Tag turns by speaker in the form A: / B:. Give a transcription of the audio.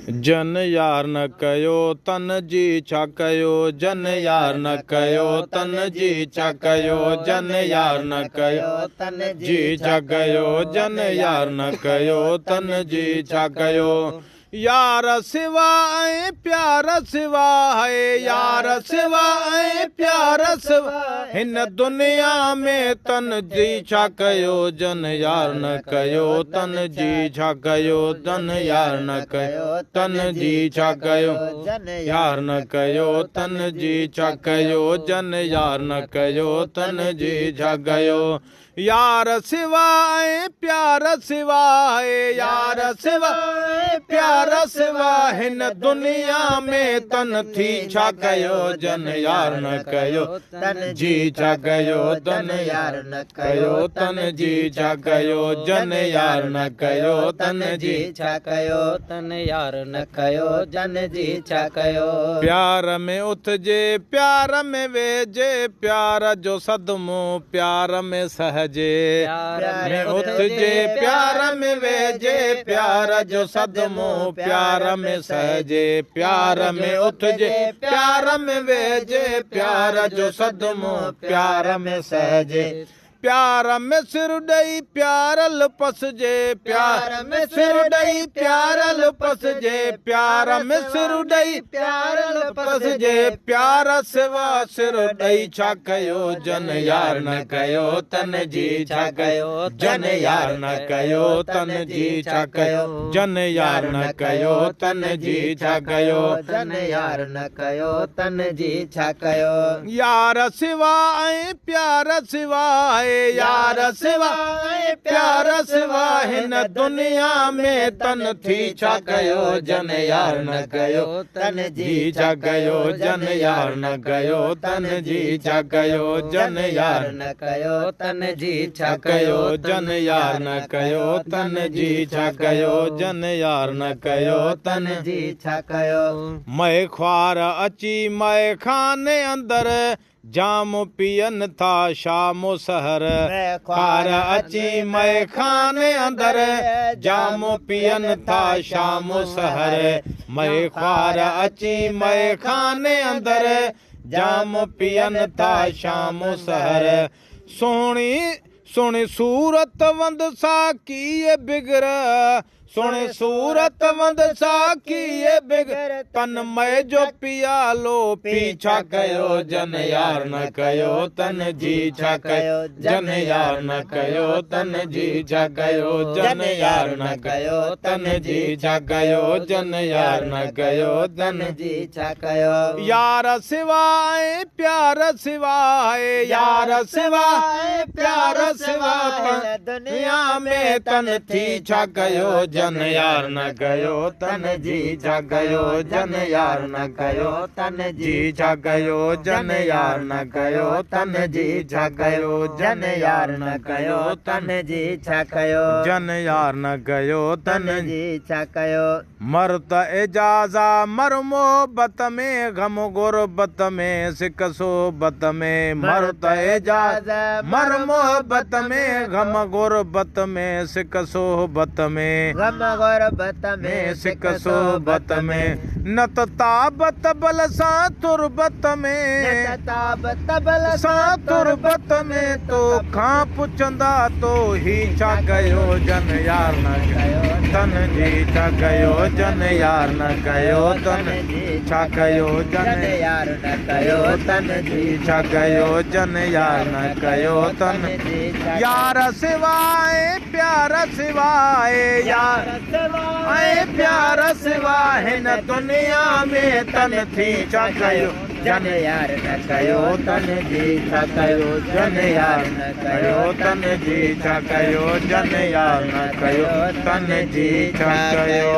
A: جن يار نه ڪيو تن جي ڇا ڪيو، جن يار نه ڪيو تن جي ڇا ڪيو، جن يار نه ڪيو
B: تن
A: جي ڇا ڪيو، جن يار نه ڪيو تن جي ڇا ڪيو. يار سوا ۽ پيار سوا آهي، يار سوا ۽ پيار سوا هن دنيا ۾ تن جي ڇا ڪيو، جن يار نه ڪيو تن جي ڇا ڪيو، تن يار نه ڪيو تن جي ڇا ڪيو، يار نه ڪيو تن جي ڇا ڪيو، جن يار نه ڪيو تن جي ڇا ڪيو. يار سوا ۽ پيار سوا آهي، يار سوا ۽ پيار سوا هن دنيا ۾ تن ٿي ڇا ڪيو، جن يار نه ڪيو
B: تن
A: جي ڇا ڪيو، تن
B: يار نه
A: ڪيو تن جي ڇا ڪيو، جن يار نه ڪيو تن جي
B: ڇا ڪيو،
C: تن يار نه ڪيو جن جي ڇا ڪيو.
A: پيار ۾ اٿجي پيار ۾ ويهجي، پيار جو صدمو پيار ۾ سهجي.
C: پيار
A: ۾ اٿجي پيار ۾ ويهجي، پيار جو صدمو پيار ۾ سهجي. پيار ۾ اٿجي پيار ۾ ويهجي، پيار جو صدمو پيار ۾ سهجي. پيار ۾ سر ڏئي پيارل پسجي، پيار ۾ سر ڏئي پيارل پسجي، پيار ۾ سر ڏئي
B: پيارل
A: پسجي. پيار سوا سر ڏئي ڇا ڪيو، جن يار نه ڪيو تن جي ڇا ڪيو، جن يار نه ڪيو تن جي ڇا ڪيو، جن يار نه ڪيو تن جي ڇا ڪيو،
B: جن يار نه ڪيو تن جي ڇا ڪيو.
A: يار سوا ۽ پيار سوا آهي، يار سوا ۽ پيار سوا هن دنيا ۾ تن ٿي ڇا ڪيو، جن يار نه ڪيو
B: تن
A: جي ڇا ڪيو، جن يار نه ڪيو تن جي ڇا ڪيو، جن يار
B: نه ڪيو تن جي ڇا
A: ڪيو، جن يار نه ڪيو تن جي ڇا ڪيو، جن يار نه ڪيو تن
B: جي ڇا ڪيو.
A: مئي خوار اچي مئي خاني اندر، جام پيئن ٿا شام و سحر. خوار اچي مئي خاني اندر، جام پيئن ٿا شام و سحر. مئي خوار اچي مئي خاني اندر، جام پيئن ٿا شام و سحر. سهڻي سهڻي صورت وند ساڪيءَ بگر، سهڻي صورت وند ساڪيءَ بگر، تن مئي جو پيالو پي ڇا ڪيو، جن يار نه ڪيو تن جي ڇا ڪيو، جن يار نه ڪيو تن جي ڇا ڪيو، جن يار نه ڪيو تن جي ڇا ڪيو، جن يار نه ڪيو تن
B: جي ڇا ڪيو.
A: يار سوا ۽ پيار سوا آهي، يار سوا ۽ پيار سوا دنيا ۾ تن ٿي ڇا ڪيو، جن يار نه ڪيو تن جي ڇا ڪيو، جن يار نه ڪيو
B: تن
A: جي ڇا ڪيو، جن يار نه ڪيو تن جي ڇا ڪيو، جن يار نه ڪيو
B: تن جي ڇا ڪيو،
A: جن يار نه ڪيو تن
B: جي ڇا ڪيو.
A: مر ته اجازا مر محبت ۾، غم غربت ۾ سڪ صحبت ۾. مر ته اجاز مر محبت ۾، غم غربت ۾ سڪ صحبت ۾،
B: غم غربت ۾
A: سڪ صحبت ۾. نه ته تاب تبل سان تربت ۾،
B: تاب تبل
A: سان تربت ۾، تو کان پڇندا تو هي ڇا ڪيو، جن يار نه ڪيو تن جي ڇا ڪيو، جن يار نه ڪيو تن ڇا ڪيو، جن
B: يار نه ڪيو تن
A: جي ڇا ڪيو، جن يار نه ڪيو تن. يار سوا ۽ پيار سوا آهي، يار ۽ پيار سوا هن دنيا ۾ تن ٿي ڇا ڪيو،
B: جن يار نه ڪيو تن جي ڇا ڪيو،
A: جن يار نه ڪيو تن جي ڇا ڪيو، جن يار نه ڪيو تن جي ڇا ڪيو.